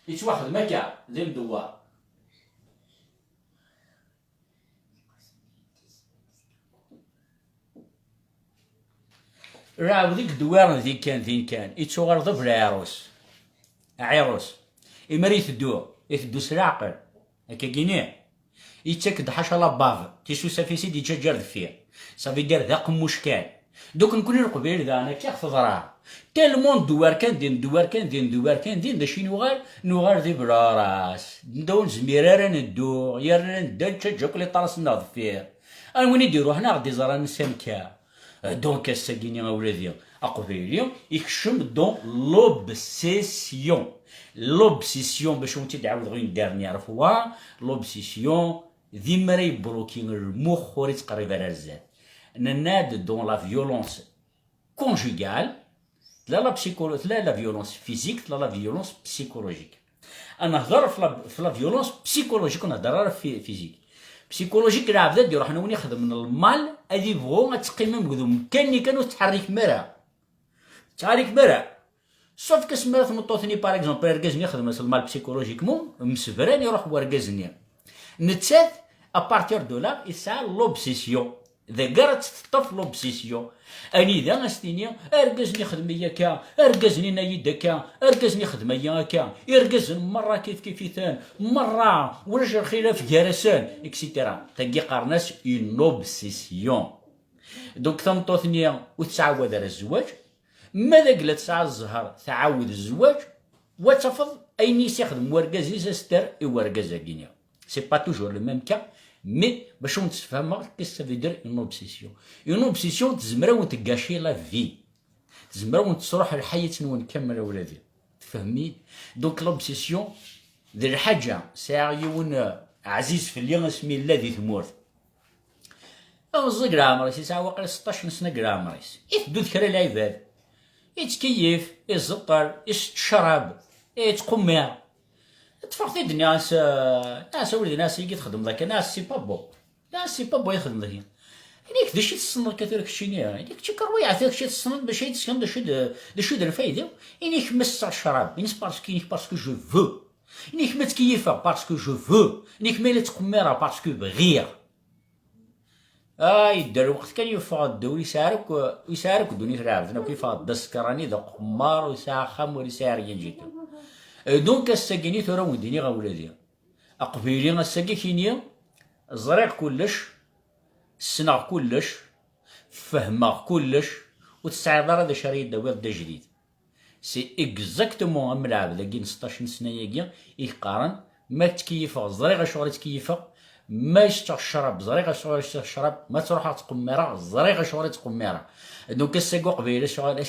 Yettwaxdem akka, d imdewwer. Lɛebd i yedewwiren din kan, din kan, yettuɣal d abelɛirus. Aɛirus. Imi ara iteddu, iteddu s leɛqel. Akkagini, yettak-d ḥaca la bave, tisusaf-is i d-yettǧaǧǧer deffir. Ça veut dire d aqemmuc kan. Donc nekkni Leqbayel daɣen akka i ɣ-teḍra. Tellement ndewwer kan din, ndewwer kan din, ndewwer kan din, d acu i nuɣal? Nuɣal d iblaras. Nda ur nezmir ara neddu, yerna nedda nettaǧǧa akk liṭras-nneɣ deffir. A win i d-iruḥen a ɣ-d-iẓran s amkan. Donc ass-agi-nni a wladi aqbayli ikcem dans l'obsession. L'obsession, bac ur tt-id-ɛawdeɣ une dernière fois, l'obsession d imi ara yebloki lmux ur ittqerrib ara ar zdat. Nenna-d dans la violence conjugale, tella la psycholo-, tella la violence physique, tella la violence psychologique. Ad nehder f la, f la violence psychologique, ur nehder ara fi-, physique. Psychologique, lɛebd ad d-iruḥen a win ixedmen lmal, ad ibɣu ad teqqimem deg umkan-nni kan ur tettḥerrikem ara. Tettḥerrikem ara. Sauf que asmi ara tmeṭṭut-nni, par exemple, argaz-nni ixdem-as lmal psychologiquement, msebran iruḥ wergaz-nni. Nettat, à partir de là, i tesɛa l'obsession. Dagi ara tt-teṭṭef l'obsession. Anida as-tini, argaz-nni xdem-iyi akka, argaz-nni yenna-yi-d akka, argaz-nni xdem-iyi akka, irgazen merra kif kif-iten, merra, ulac lxilaf gar-asen, et cetera. Tagi qqaren-as une obsession. Donc tameṭṭut-nni ur tettɛawad ara zzwaǧ, ma d agla tesɛa zzher, tɛawed zzwaǧ, wa tafeḍ ayen i s-ixdem wergaz-is aster i wergaz-agi-nni. C'est pas toujours le même cas, mais bac ad wen-d-sfehmeɣ qu'est-ce que ça veut dire une obsession. Une obsession tezmer ad wen-tgâcher la vie. Tezmer ad wen-tesruḥ lḥayat-nwen kamel a wladi. Tfehmem-iyi? Donc l'obsession d lḥaǧa, sɛiɣ yiwen, eh, ɛziz fell-i asmi yella di tmurt. Meẓẓi deg leɛmer-is, yesɛa waqila seṭṭac n sna deg leɛmer-is. Iteddu d kra n lɛibad. Ittkeyyif, iẓeṭṭel, isett ccrab, ittqummiṛ. Ṭṭfeɣ-t-id, nniɣ-as, eh, nniɣ-as a wlidi, nniɣ-as, igi txedmeḍ akka, nniɣ-as, c'est pas bon. Nniɣ-as, c'est pas bon i txedmeḍ akka. Ini-k, d acu i tessneḍ akka tura keččini? Ini-k, kečči kan wiɛa, tura kečči tessneḍ d acu i d-tesneḍ, d acu d, d acu d lfayda-w? Ini-k, ma ssesseɣ ccrab, ini-as, parce que, ini-k, parce que je veux. Ini-k, ma ttkeyyifeɣ, parce que je veux. Ini-k, ma yella ttqemmireɣ, parce que bɣiɣ. Ah, yedder lweqt kan yeffeɣ-d, ur yesɛi ara akk, ur yesɛi ara akk ddunit ara iɛebden akk, yeffeɣ-d d asekṛani, d aqemmar, ur yesɛi axxam, ur yesɛi rien du tout. Euh, donc, ass-agi-nni tura wen-d-iniɣ a wladi. Aqbayli ass-agi kini, ẓriɣ kullec, ssneɣ kullec, fehmeɣ kullec, ur tesɛiḍ ara d acu ara yi-d-tawiḍ d ajdid. C'est exactement am lɛebd-agi n seṭṭac n ssna-agi i yeqqaren, ma ttkeyyifeɣ, ẓriɣ acuɣer i ttkeyyifeɣ, ma yeččeɣ ccrab, ẓriɣ acuɣer i ččiɣ ccrab, ma ttruḥeɣ ttqemmireɣ, ẓriɣ acuɣer i ttqemmireɣ. Donc, ass-agi uqbayli acuɣer,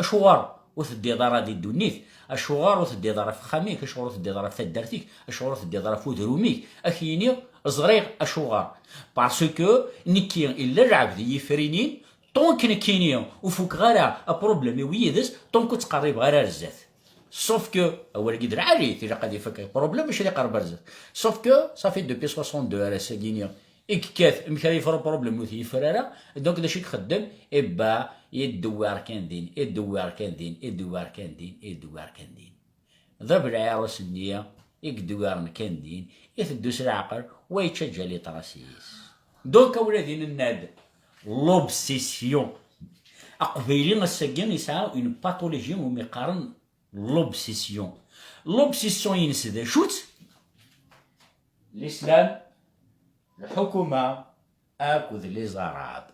acuɣer ur teddiḍ ara di ddunit, acuɣer ur teddiḍ ara f uxxam-ik, acuɣer ur teddiḍ ara f taddart-ik, acuɣer ur teddiḍ ara f udrum-ik, ad k-yini ẓriɣ acuɣer. Parce que nekki, illa lɛebd i yifrinin, tant que nekkini ur fukeɣ ara aproblem-iw yid-s, tant que ur ttqerribeɣ ara ar zdat. Sauf que, awal-agi d lɛali, tilaq ad ifak problème, mačči ad iqerreb ar zdat. Sauf que, ça fait depuis soixante-deux ar ass-agi-ni i yekkat, amek ara yefru problème ur t-yefri ara, donc d acu i ixeddem? Ebba, yeddewwir kan din, yeddewwir kan din, yeddewwir kan din, yeddewwir kan din. D abelɛirus-nni i yeddewwiren kan din, iteddu s leɛqel, wa yettaǧǧa les traces-is. Donc, a wladi, nenna-d l'obsession. Aqbayli ass-agi yesɛa une pathologie umi qqaren l'obsession. L'obsession-ines d acu-tt? L'islam, lḥukuma, akked les arabes.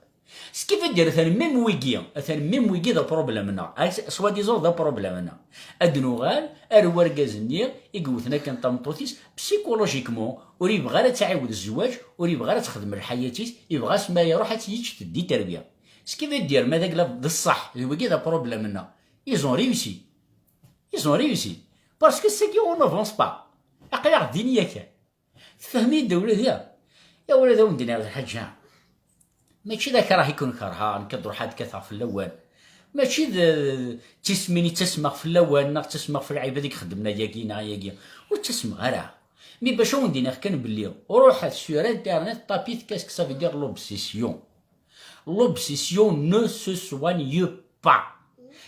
Ce qui veut dire, atan même wigi, atan même wigi d aproblème-nneɣ. Ay, soi-disant d aproblème-nneɣ. Ad nuɣal ar urgaz-nni i yewten akken tameṭṭut-is, psychologiquement, ur yebɣi ara ad tɛiwed zzwaǧ, ur yebɣi ara ad texdem lḥayat-is, yebɣa asmi ara iruḥ ad tt-yečč teddi terbiya. Ce qui veut dire, ma d agla d ṣṣeḥ, d wigi d aproblème-nneɣ. Ils ont réussi. Ils ont réussi. Parce que c'est qu'on n'avance pas. Aql-aɣ din yakan. Tfehmem-iyi-d a wladi? Ya wladi, a wen-d-iniɣ lḥaǧa. Mačči d akrah i ken-kerheɣ, nekk ad ruḥeɣ ad kkateɣ fell-awen. Mačči d, d tismin i ttasmeɣ fell-awen, neɣ ttasmeɣ f lɛibad i ixeddmen ayagi neɣ ayagi. Ur ttasmeɣ ara. Mi bac a wen-d-iniɣ kan belli ruḥet sur internet, tapit qu'est-ce que ça veut dire l'obsession. L'obsession ne se soigne pas.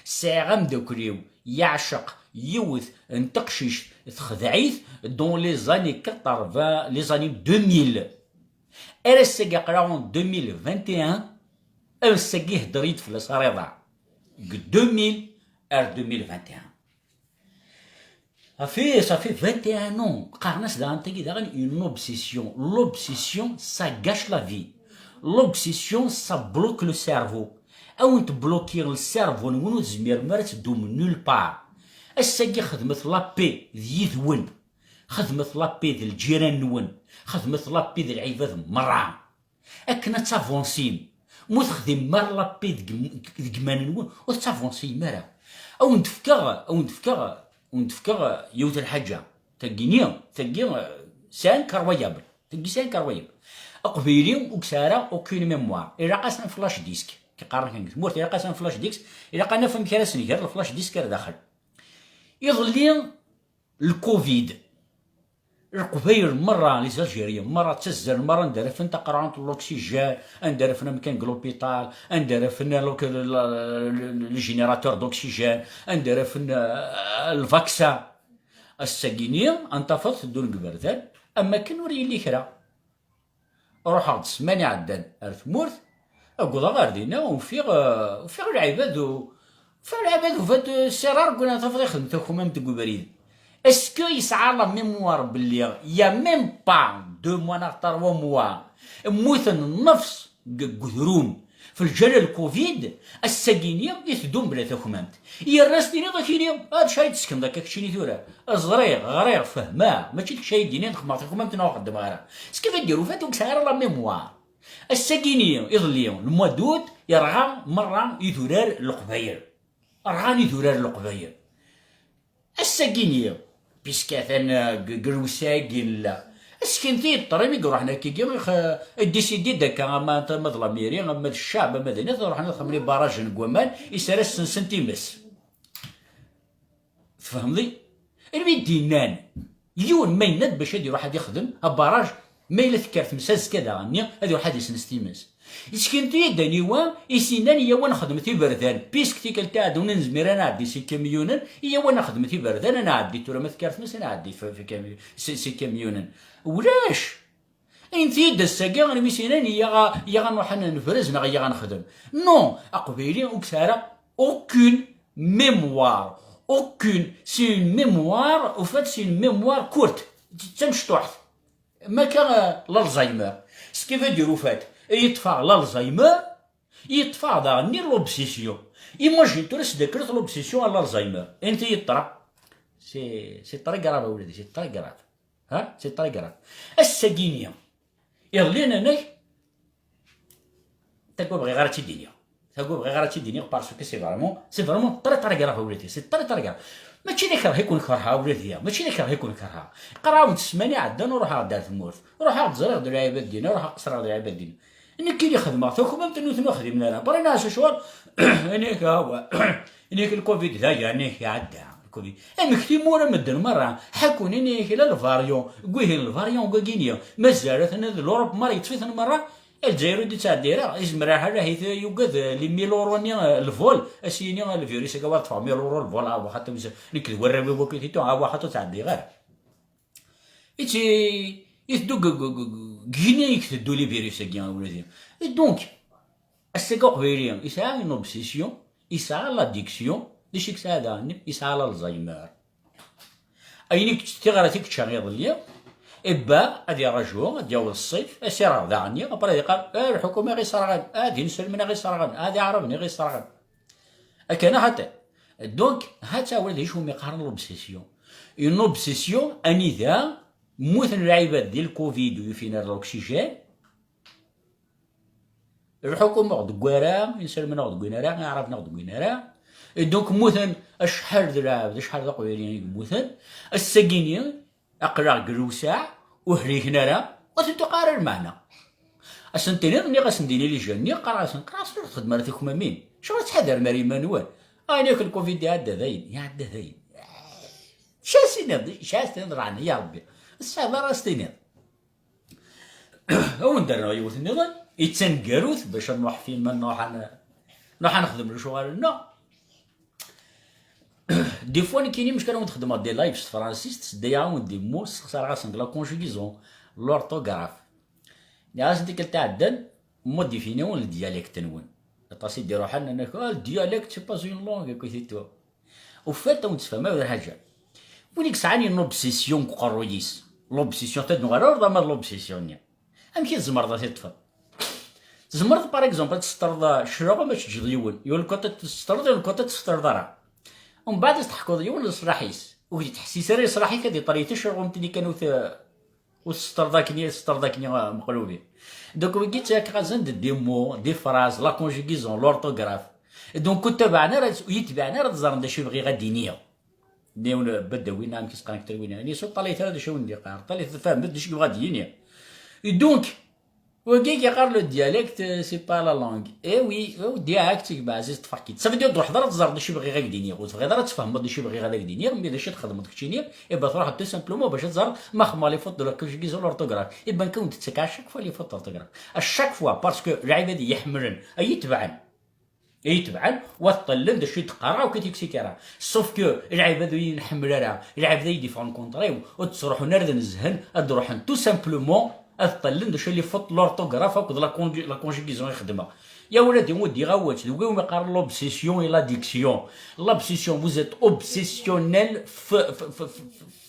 Sɛiɣ ameddakel-iw yeɛceq yiwet n teqcict, texdeɛ-it dans les années quatre-vingts, les années deux mille. Ar ass-agi aql-aɣ en deux mille vingt et un, ass-agi ihedder-iyi-d fell-as ar iḍ-a. Deg deux mille ar deux mille vingt et un. Ça fait, ça fait vingt et un ans. Qqaren-as daɣen tagi daɣen une obsession. L'obsession, ça gâche la vie. L'obsession, ça bloque le cerveau. A wen-tblokiɣ le cerveau-nwen, ur tezmirem ara ad teddum nulle part. Ass-agi xedmet la paix d yid-wen. Xedmet la paix d lǧiran-nwen. Xedmet la paix d lɛibad merra. Akken ad tavansim. Ma ur texdimem ara la paix deg, deg iman-nwen, ur tettavansim ara. A wen-d-fkeɣ, a wen-d-fkeɣ, a wen-d-fkeɣ yiwet n lḥaǧa. Tagi-ni, tagi, euh, c'est incroyable. Tagi, c'est incroyable. Aqbayli ur yesɛi ara aucune mémoire. Ilaq-as un flash disk. Ki qqaren kan deg tmurt, ilaq-as un flash disk. Ilaq ad naf amek ara s-nger le flash disk ar daxel. Iḍelli, le covid. Leqbayel merra, les Algériens merra ttazzalen merra, anda ara afen taqerɛunt n l'oxygène, anda ara afen amkan deg l'hôpital, anda ara afen le, le, le, le générateur d'oxygène, anda ara afen, euh, le vaccin. Ass-agi-ni, ad tafeḍ teddun deg iberdan, am wakken ur yelli kra. Ruḥeɣ-d ssmana iɛeddan ar tmurt, awwḍeɣ ar dinna, ufiɣ, eh, ufiɣ lɛibad u-, ufiɣ lɛibad ufan-d, eh, sirrar, wwin ad tafeḍ ixdem takmamt deg ubrid. Est-ce que yesɛa la mémoire belli il y a même pas deux mois neɣ trois mois, mmuten nnefs deg udrum f lǧal n lcovid, ass-agi-ni iteddu mebla takmamt. Yerna s-tiniḍ akini, "Ah, d acu ay d-tessekneḍ akka keččini tura?" Ẓriɣ, ɣriɣ, fehmeɣ, mačči d kečč ay d-yinin xedmeɣ takmamt neɣ ur xeddmeɣ ara. Ce qui veut dire, ufan ur yesɛi ara la mémoire. Ass-agi-ni, iḍelli, le mois d'août, yerɣa merra idurar n Leqbayel. Rɣan idurar n Leqbayel. Ass-agi-ni, puisque atan, euh, g-, g lewseɛ-agi nella, aseknet i yeṭṭer imi iruḥen akkagi, ix-, décide-d akka, ama, ama d la mairie, ama d ccɛeb, ama d nit, ad ruḥen ad xedmen ibarrajen deg waman, is ara sensen times. Tfehmeḍ-i? Imi d-yennan, yiwen ma yenna-d bac ad iruḥ ad ixdem abarraj, ma yella tekker tmes azekka daɣen-nni, ad iruḥ ad isens times. Yeskentu-yi-d aniwa i s-yennan, "Iyyaw ad nexdem iberdan, puisque tikkelt iɛeddan ur nezmir ad nɛeddi s ikamyunen, iyyaw ad nexdem iberdan, ad nɛeddi tura ma tekker tmes ad nɛeddi f, f ikamyu-, s, s ikamyunen." Ulac! Inti-d ass-agi, armi s-inan, iyaɣ, iyaɣ ad nruḥ ad nefrez neɣ iyaɣ ad nexdem. Non, aqbayli ur yesɛi ara aucune mémoire. Aucune. C'est une mémoire, au fait, c'est une mémoire courte. D tamecṭuḥt. Maca, euh, l'Alzheimer. Ce qui veut dire, au fait, yeṭṭef-aɣ l'Alzheimer, yeṭṭef-aɣ daɣen l'obsession. Imagine tura s-d-tekker l'obsession à l'Alzheimer. Inti yeṭṭra. C'est, c'est très grave, a wladi, c'est très grave. Ha? C'est très grave. Ass-agi-ni, iḍelli nnan-ak, tagi ur bɣiɣ ara ad tt-id-iniɣ. Tagi ur bɣiɣ ara ad tt-id-iniɣ parce que c'est vraiment, c'est vraiment très, très grave, a wladi. C'est très, très grave. Mačči d akerh i ken-kerheɣ, a wladi. Mačči d akerh i ken-kerheɣ. Qraw-d ssmana iɛeddan ur ruḥeɣ-d ar tmurt. Ruḥeɣ-d ẓriɣ-d lɛibad dinna, ruḥeɣ qesreɣ-d lɛibad dinna. Nekk i xedmeɣ takmamt n nutni ur xdimen ara. Bɣan acu ccɣel, inek, awa. Inek lcovid d aya, inek iɛedda. Lcovid. Amek timura medden merra? Ḥakun inek la lvaryon. Gwihin lvaryon gagini. Mazal atan d l'Europe merra yeṭṭef-iten merra. Lezzayer ur d-ittɛeddi ara. Izmer aḥal ahit yugad, eh, les mille euros-nni, eh, lvol. As-yini, eh, lvirus-agi wa ṭṭfeɣ mille euros lvol, ah, waxaṭ, nekk d warraw-iw akk i t-ituɣ, ah, waxaṭ ur ttɛeddiɣ ara. I tt-, i teddu g-, g-, g-, g-, gini i teddu le virus-agi, a wladi. Et donc, ass-agi aqbayli yesɛa une obsession, yesɛa l'addiction, d acu i yesɛa daɣen? Yesɛa l'Alzheimer. Ayen i yečč tiɣrat i yečča iḍelli, ibba ad iraju, ad d-yaweḍ ṣṣif, ad s-ireɣ daɣen, après ad iqqar, eh, lḥukuma i ɣ-iṣerɣen, ah, d inselmen i ɣ-iṣerɣen, ah, d iɛraben i ɣ-iṣerɣen. Akka neɣ xaṭi? Donc, ha-tt-a wala d acu umi qqaren l'obsession. Une obsession, anida mmuten lɛibad di lcovid ur yufin ara l'oxygène, lḥukuma ur ɣ-d-tewwi ara, inselmen ur ɣ-d-wwin ara, iɛraben ur ɣ-d-wwin ara. Et donc, mmuten acḥal d lɛebd, acḥal d aqbayli i yemmuten. Ass-agi-ni, aql-aɣ deg lewseɛ, ur hliken ara, ur ten-tuqiɛ ara lmeɛna. Ad sen-tiniḍ, nniɣ-asen din i les jeunes-nni, qqareɣ-asen, qqareɣ-asen ur txeddmem ara takmamin. Acuɣer tettḥadarem ara iman-nwen? Ah, ini-ak lcovid iɛedda dayen, iɛedda dayen. Acu ara s-tiniḍ? Acu ara s-tiniḍ, leɛna, ya Rebbi? Ur tesɛiḍ ara ad s-tiniḍ. Ad wen-d-rnuɣ yiwet nniḍen, i d taneggarut, bac ad nruḥ fi ma nruḥ ad n-, nruḥ ad nexdem lecɣal-nneɣ. Des fois, nekkini, mec, kan ad wen-xedmeɣ des lives s tefransist, seddayeɣ-awen des mots, ssexsareɣ-asen deg la conjugaison, l'orthographe. Nniɣ-asen tikkelt iɛeddan, modifini-wen le dialecte-nwen. Aṭas i d-iruḥen, nnan-ak, ah, le dialecte, c'est pas une langue, akk i t-ittu. Au fait, ad wen-d-sfehmeɣ yiwet lḥaǧa. Win i yesɛan une obsession deg uqerruy-is, l'obsession, ta d-nuɣal ar ḍama d l'obsession-nni. Amek i tzemreḍ ad t-teṭṭfeḍ? Tzemreḍ, par exemple, ad tseṭṭreḍ, eh, cclaɣem, ad teǧǧeḍ yiwen. Yiwen lkuṭ ad t-tseṭṭreḍ, yiwen lkuṭ ad t-tseṭṭreḍ ara. Umbeɛd ad s-tḥekkuḍ yiwen leṣlaḥ-is. Ur k-d-ittḥessis ara leṣlaḥ-ik, ad iṭerri tacraɣumt-nni kan ur t-, ur tseṭṭreḍ akken, tseṭṭreḍ akken, eh, meqlubi. Donc, wigi ttakeɣ-asen-d des mots, des phrases, la conjugaison, l'orthographe. Donc, ur ttabaɛen ara, ur yi-ttabaɛen ara ad ẓren d acu i bɣiɣ ad d-iniɣ. Yiwen Badawi, neɣ amek i s-qqaren deg Talwin, yani, ur ṭṭalayet ara d acu i wen-d-iqqar, ṭṭalayet, tfehmem-d d acu i yebɣa ad d-yini. Et donc, wagi i yeqqar le dialecte, c'est pas la langue. Eh oui, eh, direct, gma Ɛziz, ṭṭfeɣ-k-id. Ça veut dire, ur d-truḥeḍ ara ad teẓreḍ d acu i bɣiɣ ad k-d-iniɣ, ur tebɣiḍ ara ad tfehmeḍ d acu i bɣiɣ ad k-d-iniɣ, mais d acu i txedmeḍ keččini, eh ben, truḥeḍ tout simplement bac ad teẓreḍ ma xedmeɣ les fautes de la conjugaison, l'orthographe. Eh ben, kan wen-d-ttakkeɣ à chaque fois les fautes d'orthographe. À chaque fois, parce que lɛibad i yi-ḥemmlen, ay iyi-tebɛen. I yi-tebɛen, wa ṭṭellen d acu i d-qqareɣ, akk i t-expliquer. Sauf que lɛibad ur yi-nḥemmel ara, lɛibad ay d-yeffɣen contre-iw, ur d-ttruḥun ara ad nezhen, ad d-ruḥen tout simplement ad ṭṭellen d acu i les fautes l'orthographe akked la conju-, la conjugaison i xedmeɣ. Ya wladi, ur d-iɣawel, d wigi umi qqaren l'obsession et l'addiction. L'obsession, vous êtes obsessionnel f, f, f, f,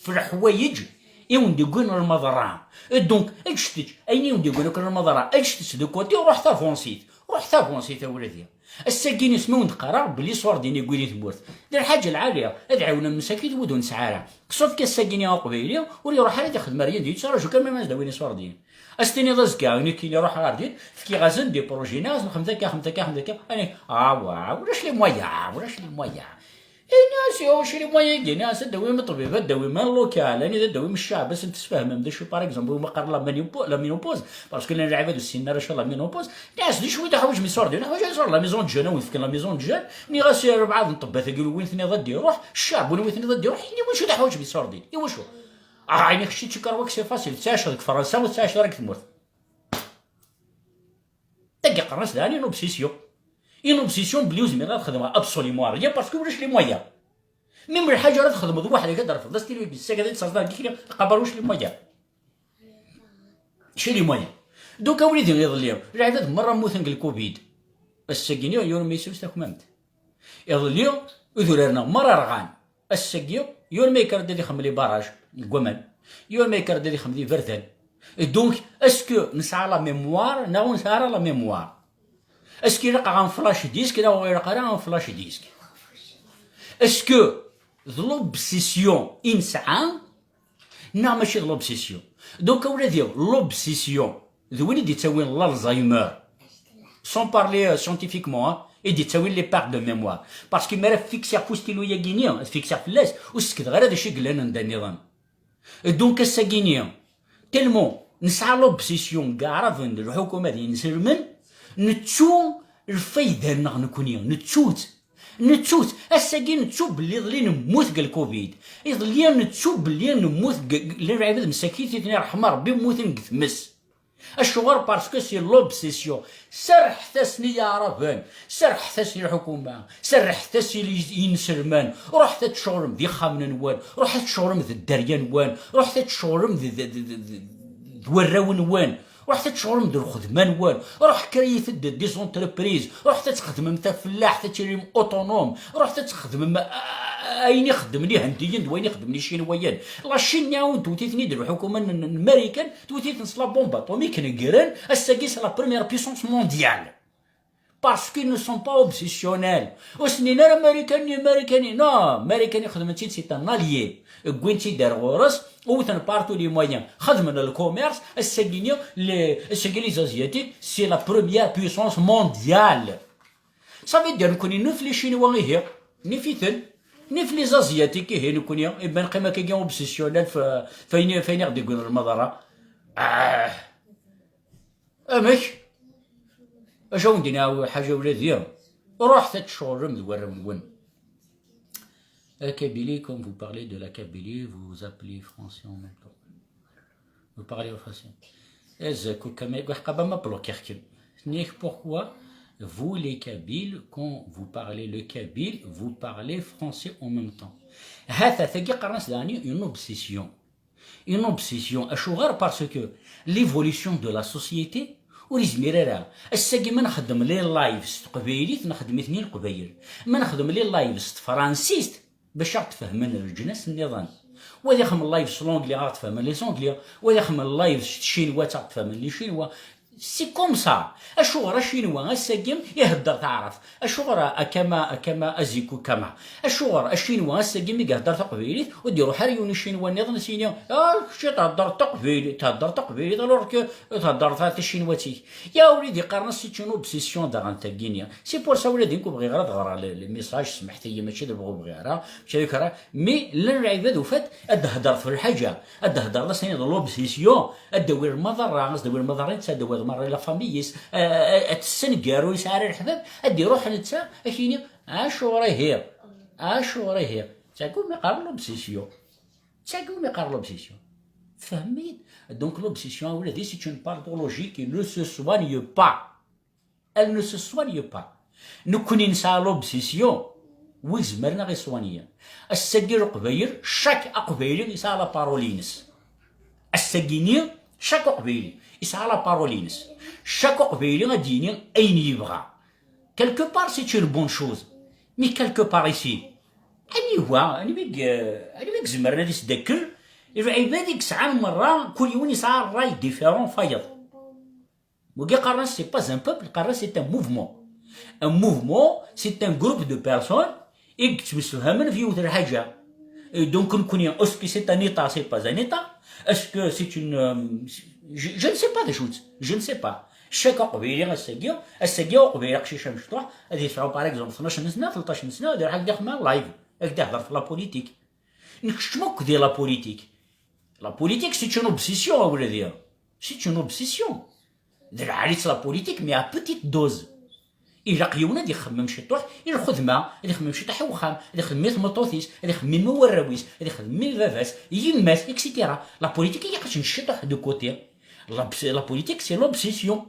f leḥwayeǧ i wen-d-iwwin lmaḍerra. Et donc, eǧǧet-tt, ayen i wen-d-iwwin akk lmaḍerra, eǧǧet-tt de côté, ruḥet avancit. Ruḥet avancit, a wladi. Ass-agi-ni asmi wen-d-qqareɣ belli ṣṣwardin i yewwin i tmurt, d lḥaǧa lɛali, ad ɛiwnen msakit wid ur nesɛi ara. Sauf que ass-agi-ni aqbayli ur iruḥ ara ad ixdem ar yindi, yettraǧu kan ma ad d-awin iṣwardin. Ad s-tiniḍ azekka, nekkini ruḥeɣ ɣer din, fkiɣ-asen des projets, nniɣ-asen xemt akka, xemt akka, xemt akka, ani, awa, ulac les moyens, ulac les moyens. Ini-as, ya, wacu les moyens-agi? Ini-as, ad d-tawim ṭṭbib, ad d-tawim un local, anida ad d-tawim cceɛb, ad sen-tesfehmem d acu, par exemple, win qqaren la ménopo-, la ménopause, parce que llan lɛibad ur ssinen ara acu la ménopause. Ini-as, d acu i teḥwaǧem iṣurdiyen? Neḥwaǧ iṣurdiyen, la maison de jeunes, a wen-fken la maison de jeunes. Nniɣ-as, i rebɛa n ṭṭebbat-agi, win tenniḍ ad d-iruḥ, cceɛb, win tenniḍ ad d-iruḥ, ini, wacu teḥwaǧem iṣurdiyen? Iwacu? Ah, ini, kečč, tu crois que c'est facile, tettɛiceḍ deg Fransa, ur tettɛiceḍ ara deg tmurt. Tagi qqaren-as daɣen une obsession. Une obsession belli ur zmireɣ ad xedmeɣ absolument rien parce que ulac les moyens. Même lḥaǧa ara txedmeḍ weḥd-k ad d-terfeḍ, ad s-tiniḍ, d ssagad ad d-terfeḍ, ad d-ikri, aqabar ulac les moyens. Chez les moyens. Donc, a wlidi, iḍelli, lɛibad merra mmuten deg lcovid. Ass-agi-nni, yiwen ma yesrus takmamt. Iḍelli, idurar-nneɣ merra rɣan. Ass-agi, yiwen ma yekker-d ad ixdem les barrages deg waman. Yiwen ma yekker-d ad ixdem d iberdan. Et donc, est-ce que nesɛa la mémoire, neɣ ur nesɛi ara la mémoire? Est-ce que ilaq aɣ-, un flash disque, neɣ ur ilaq ara un flash disque? Est-ce que d l'obsession i nesɛa, neɣ mačči d l'obsession? Donc, a wlidi, l'obsession d win i d-ittawin l'Alzheimer, sans parler, euh, scientifiquement, hein, i d-ittawin les pertes de mémoire. Parce que mi ara fixer f ustilu-yagi-nni, ad fixer fell-as, ur sekdeɣ ara d acu i yellan anda nniḍen. Donc, ass-agi-nni, tellement nesɛa l'obsession deg aɛraben d lḥukuma d yinselmen, nettu lfayda-nneɣ nekni, nettu-tt. Nettu-tt. Ass-agi nettu belli iḍelli nemmut deg lcovid. Iḍelli nettu belli nemmut deg, llan lɛibad msakit i ten-iṛḥem Ṛebbi, mmuten deg tmes. Acuɣer? Parce que c'est l'obsession. Serrḥet-asen i Yaɛraben, serrḥet-asen i lḥukuma, serrḥet-as i yinselmen, ruḥet ad tceɣlem d ixxamen-nwen, ruḥet ad tceɣlem d dderya-nwen, ruḥet ad tceɣlem d, d, d, d, d, d warraw-nwen, ruḥet ad tceɣlem d lxedma-nwen, ruḥ créet-d des entreprises, ruḥet ad txedmem tafellaḥt, ad tilim autonome, ruḥet ad txedmem, a-, a-, ayen i xeddmen Ihendiyen d wayen i xeddmen Icinwayen. La Chine-nni, a wen-tewwet-iten-id lḥukuma n, n, n Marikan, tewwet-iten s la bombe atomique, negren, ass-agi c'est la première puissance mondiale. Parce qu'ils ne sont pas obsessionnels. Ur s-nnin ara Marikan-nni, Marikan-nni. Non, Marikan-nni xedmen-tt-id, c'est un allié. Wwin-tt-id ar ɣur-s, wwten par tous les moyens. Xedmen le commerce, ass-agi-nni, les, ass-agi les Asiatiques, c'est la première puissance mondiale. Ça veut dire, nekkni nif les Chinois ihi, nif-iten, nif les Asiatiques ihi nekkni, iban qim akkagi obsessionnel f, f ayen, f ayen i ɣ-d-iggwen lmaḍara. Ah. Amek? Acu awen-d-nniɣ ḥaǧa ula d yiwen. Ruḥet ad tceɣlem d warraw-nwen. La Kabylie, quand vous parlez de la Kabylie, vous appelez français en même temps. Vous parlez en français. Azekka ma iḥqaba ma bloquer-kem. Tenna-yak, pourquoi vous les Kabyles, quand vous parlez le kabyle, vous parlez français en même temps? Hata, tagi qqaren-as daɣen une obsession. Une obsession. Acuɣer? Parce que l'évolution de la société ur izmir ara. Ass-agi ma nxeddem les lives s teqbaylit, nxeddem-iten i Leqbayel. Ma nxeddem les lives s tefransist, bac aɣ-d-fehmen leǧnas nniḍen. Wa ad ixdem live s l'anglais, aɣ-d-fehmen les anglais. Wa ad ixdem live s tcinwat, aɣ-d-fehmen les chinois. C'est comme ça. Acuɣer acinwa ass-agi ihedder taɛrabt? Acuɣer akama, akama, aziku kama? Acuɣer acinwa ass-agi mi ihedder taqbaylit, ur d-iruḥ ara yiwen ucinwa nniḍen ad s-yini, ah, kečč thedder taqbaylit, thedder taqbaylit, alors que thedder ta-, tacinwat-ik? Ya wlidi, qqaren-as c'est une obsession daɣen tagini. C'est pour ça, ula d nekk ur bɣiɣ ara ad ɣreɣ le, le message, smeḥt-iyi, mačči d bɣu bɣiɣ ara, mačči d kra, mais llan lɛibad ufat ad d-hedreḍ f lḥaǧa, ad d-hedreḍ as-tiniḍ l'obsession, ad d-tawi lmaḍerra, ad d-tawi lmaḍerra, ad d-tawi lmaḍerra i la famille-is, a, a, ad tessenger, ur yesɛi ara leḥbab, ad d-iruḥ netta, ad k-yini, acuɣer ihi? Acuɣer ihi? Tagi umi qqaren l'obsession. Tagi umi qqaren l'obsession. Tfehmem-iyi-d? Donc l'obsession, a wladi, c'est une pathologie qui ne se soigne pas. Elle ne se soigne pas. Nekkni nesɛa l'obsession, wi izemren ad ɣ-iṣwanyen. Ass-agi Leqbayel, chaque Aqbayli yesɛa la parole-ines. Ass-agi-nni, chaque Aqbayli yesɛa la parole-ines. Chaque Aqbayli ad d-yini ayen yebɣa. Quelque part, c'est une bonne chose. Mais quelque part ici, aniwa, anwa i, anwa i izemren ad isdakkel lɛibad i yesɛan merra, kul yiwen yesɛa ṛṛay différent f wayeḍ. Wagi qqaren-as c'est pas un peuple, qqaren-as c'est un mouvement. Un mouvement, c'est un groupe de personnes i yettemsefhamen f yiwet lḥaǧa. Et donc, nekkni, est-ce que c'est un État, c'est pas un État? Est-ce que c'est une, euh, je, je ne sais pas d acu-tt, je ne sais pas. Chaque Aqbayli ass-agi, ass-agi Aqbayli aqcic amecṭuḥ, ad yesɛu, par exemple, tnac n sna, tleṭṭac n sna, ad iruḥ ad d-ixdem live, ad d-ihder f la politique. Nekcem akk di la politique. La politique, c'est une obsession, a wladi. C'est une obsession. D lɛali-tt la politique, mais à petite dose. Ilaq yiwen ad ixemmem ciṭuḥ i lxedma, ad ixemmem ciṭuḥ i wexxam, ad ixemmem i tmeṭṭut-is, ad ixemmem i warraw-is, ad ixemmem i baba-s, i yemma-s, et cetera. La politique, ilaq ad tt-neǧǧ ciṭuḥ de côté. La, la politique, c'est l'obsession.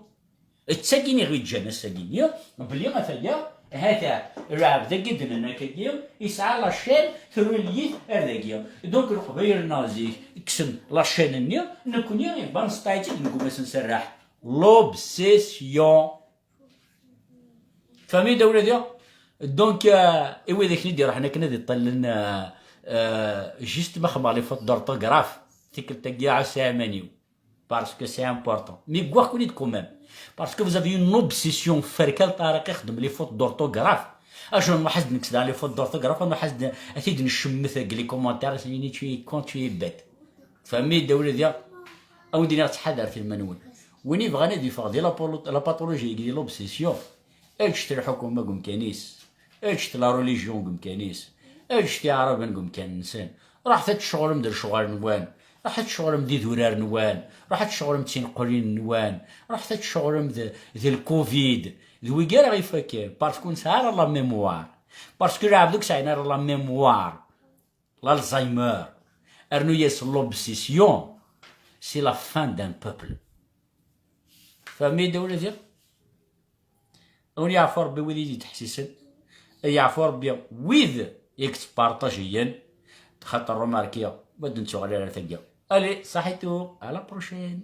D tagini i ɣ-iǧǧan ass-agi-nni, belli ataya, Hata, lɛebd-agi d-nenna akkagi, yesɛa la chaîne, terwel-it ar dagi. Donc, Leqbayel-nneɣ zik, kksen la chaîne-nni, nekkni, iban sṭayet-id, negguma s-nserreḥ. L'obsession. Tfehmem-iyi-d a wladi? Donc, euh, i wid akken i d-iruḥen akken ad iṭallen, euh, euh, juste ma xedmeɣ les fautes d'orthographe, tikkelt-agi ɛass aman-iw. Parce que c'est important. Mais gwax-ken-id quand même. Parce que vous avez une obsession. Ferkal Tariq ixeddem les fautes d'orthographe. Acu nruḥ as-d-nekkes daɣ les fautes d'orthographe, nruḥ as-d, ad t-id-ncemmet deg les commentaires, as-nini tu es con, tu es bête. Tfehmem-iyi-d a wladi? A wen-d-iniɣ ttḥadaret iman-nwen. Win ibɣan ad yeffeɣ di la polo-, la pathologie, di l'obsession, eǧǧet lḥukuma deg umkan-is. Eǧǧet la religion deg umkan-is. Eǧǧet iɛraben deg umkan-nsen. Ruḥet ad tceɣlem d lecɣal-nwen. Ruḥet ad tceɣlem d idurar-nwen. Ruḥet ad tceɣlem d tineqqulin-nwen. Ruḥet ad tceɣlem d, d lcovid. D wigi ara ɣ-ifakken. Parce que ur nesɛi ara la mémoire. Parce que lɛebd ur yesɛin ara la mémoire. L'Alzheimer. Rnu-yas l'obsession. C'est la fin d'un peuple. Tfehmem-iyi-d a wladi? A wen-yeɛfu Rebbi wid i d-yettḥessisen, a yeɛfu Rebbi wid i yettparṭajiyen, xaṭer remarkiɣ ma d-nettuɣal ara tagi. Allez, saḥitu, à la prochaine.